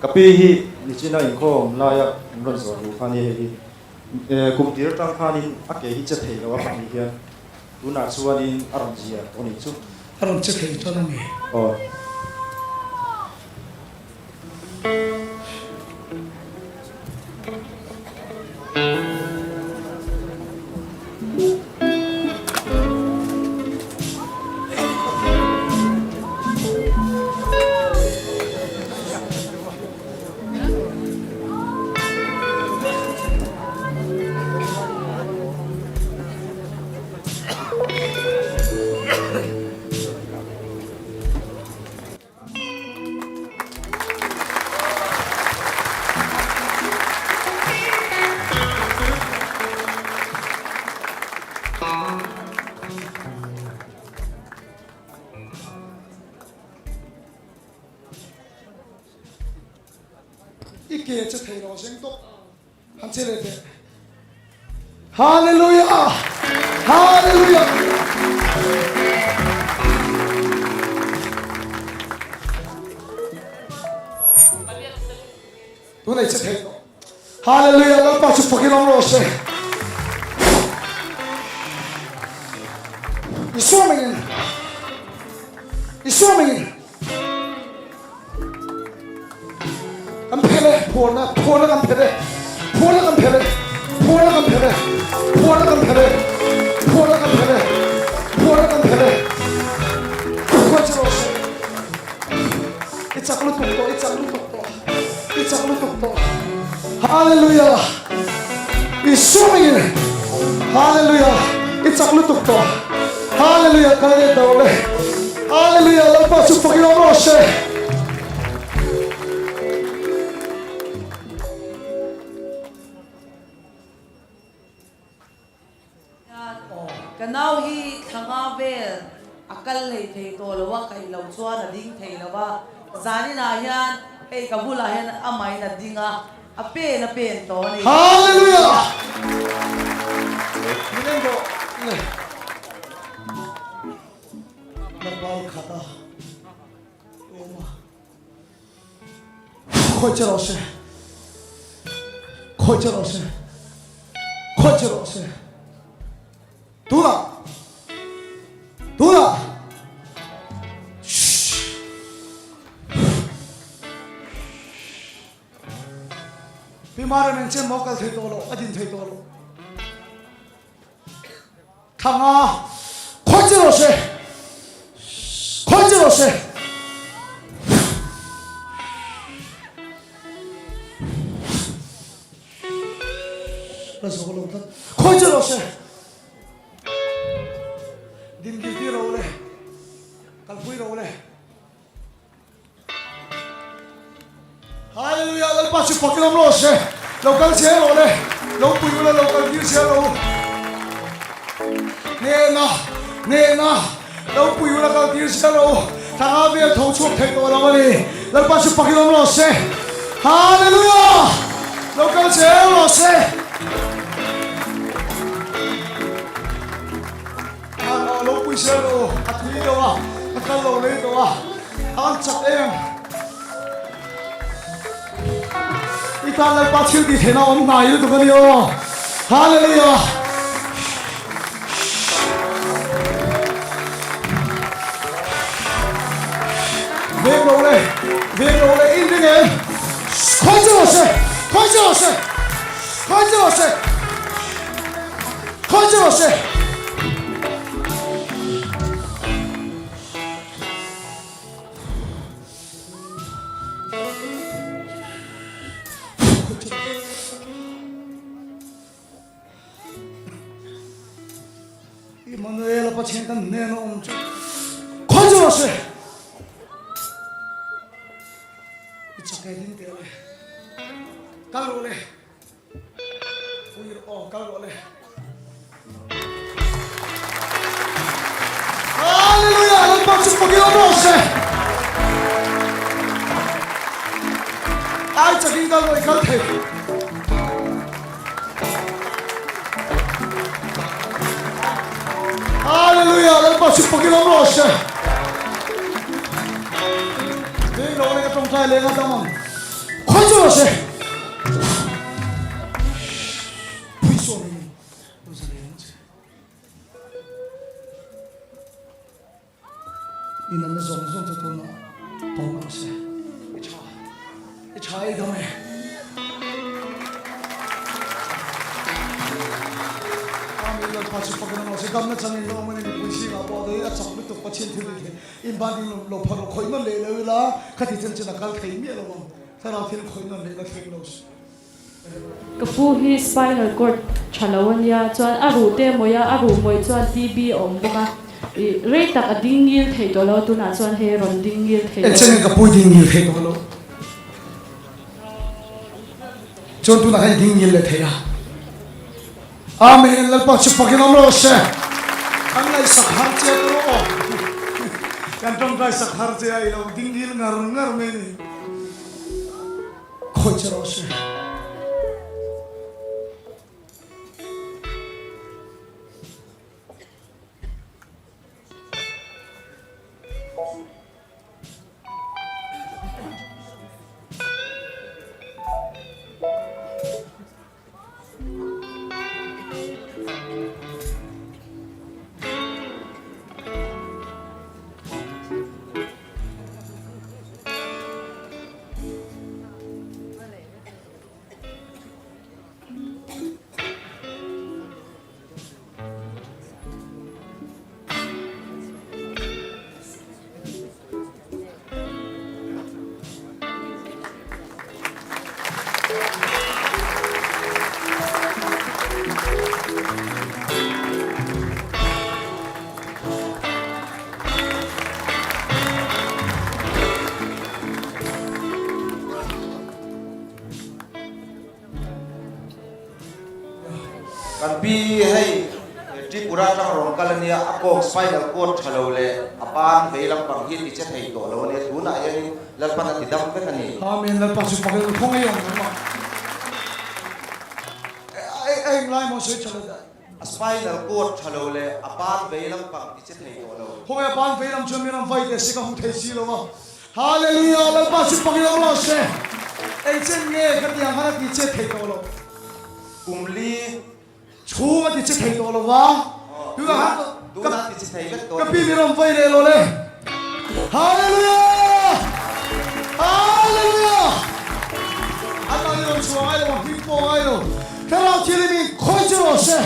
Ka pi hi nichina inkhawm laia an rawn zawh duh kha nia hei hi. Kum tir atang khanin a ke hi che thei lo a pahnih hian tunah chuanin a rawn zia tawh nih chu. A rawn che thei chuan a ni. Aw. I ke che thei lo zeng tawp han che leh teh. Hallelujah! Hallelujah! Tunei che thei tawh. Hallelujah! Lalpa chu fakin awm rawh se. Isua mingin Isua mingin Kan phelh e, phuarna, phuarna kan phelh e, phuarna kan phelh e, phuarna kan phelh e, phuarna kan phelh e, phuarna kan phelh e, phuarna kan phelh e. Phuar che rawh se. I chak lutuk tawh, i chak lutuk tawh, i chak lutuk tawh. Hallelujah. Isua mingin. Hallelujah. I chak lutuk tawh. Hallelujah. Kal leh tawh le. Hallelujah. Lalpa chu fakin awm rawh se. Ka nau hi thla nga vel a kal hlei thei tawh lo a, kaih loh chuan a ding thei lo a, zaninah hian hei ka bulah hian amahin a ding a, a pen a pen tawh a ni. Hallelujah! Min en rawh le. Lalpa i khat a, i awm a. Khawi che rawh se. Khawi che rawh se. Khawi che rawh se. Tunah. Tunah. Pi Mara nen chen maw kal thei tawh lo, a din thei tawh lo. Thanga khawi che rawh se. Khawi che rawh se. La zo lo tlat. Khawi che rawh se. Dingil ti ro le. Kalpui ro le. Hallelujah Lalpa chu fak lam rawh se lo kal zel rawh le lo pui ula lo kal tir zel rawh u hnehna hnehna lo pui ula kal tir zel rawh u thanga vel tho chhuak thei tawh lo a ni Lalpa chu fak lam rawh se Hallelujah lo kal zel rawh se Lo pui zel rawh u a tui deuh a a kal lo lei tawh a A an chak em? I tan Lalpa thil tih theihna awm hnai lutuk a ni aw. Hallelujah! Veng lo le, veng lo le, in ring em? Khawi che rawh se, khawi che rawh se, khawi che rawh se, khawi che rawh se. Immanuel Pathian kan hnen a awm chu khawi chu rawh se. I chak e ding teh le. Kal rawh le. Pui rawh aw kal rawh le. Hallelujah Lalpa chu fakin awm rawh se. Ai chakin kal rawh i kal thei. Hallelujah Lalpa chu fakin awm rawh se. Ding lo le ka tawngtai leng a dam ang. che rawh se. Phuisawn in lo za reng che. I natna zawng zawng chu tunah tawp rawh se. I tha, i tha i dam e. Amen Lalpa chu fakin awm rawh se. Damna changin lo awm a ni mipui zingah pawh a chak lutuk Pathian thil ti thei. In ban ding lo phar rawh khawih nawn leh lo ila khati chen chen a kal thei miah lo ang. Thlarau thil khawih nawn leh la thleng lo se. Ka pu hi spinal cord tha lo a nia, chuan a ruh te mawi a, a ruh mawi chuan TB a awm bawk a, ih rei tak a ding ngil thei tawh lo, tunah chuan hei a rawn ding ngil thei Eng chengin ka pui ding ngil thei tawh lo, chuan tunah khan i ding ngil leh thei a. Amen Lalpa chu fakin awm rawh se. Kan ngaihsak har che a tawh aw. Kan tawngtai sak har che a i lo ding ngil ngar ngar mai a ni. Khawih che rawh se. Kan pi hei Tripura atang rawn kal ania, a kawk spinal cord tha lo leh a ban vei lampang hi ti che thei tawh lo ania, tunah hianin Lalpan a ti dam vek a ni. Amen Lalpa chu pakhat in khawngaih ang nangmah a englai maw sawi tha lo dah. A spinal cord tha lo leh a ban vei lampang ti che thei tawh lo. Khawngaih a ban vei lam chuan mi ram vai teh se ka hmu thei si lo a. Hallelujah Lalpa chu pakhat awm lo se. Engchen nge ka ti ang khan a ti che thei tawh lo. Kum li. Chhung a ti che thei tawh lo va. Tunah khan Tunah ti che thei vek tawh ka pi mi rawn vai leh lo le. Hallelujah! Hallelujah! An mahni rawn chhuah ngai lo, a hming pawh ngai lo. Thlarau Thianghlim in khawi che rawh se.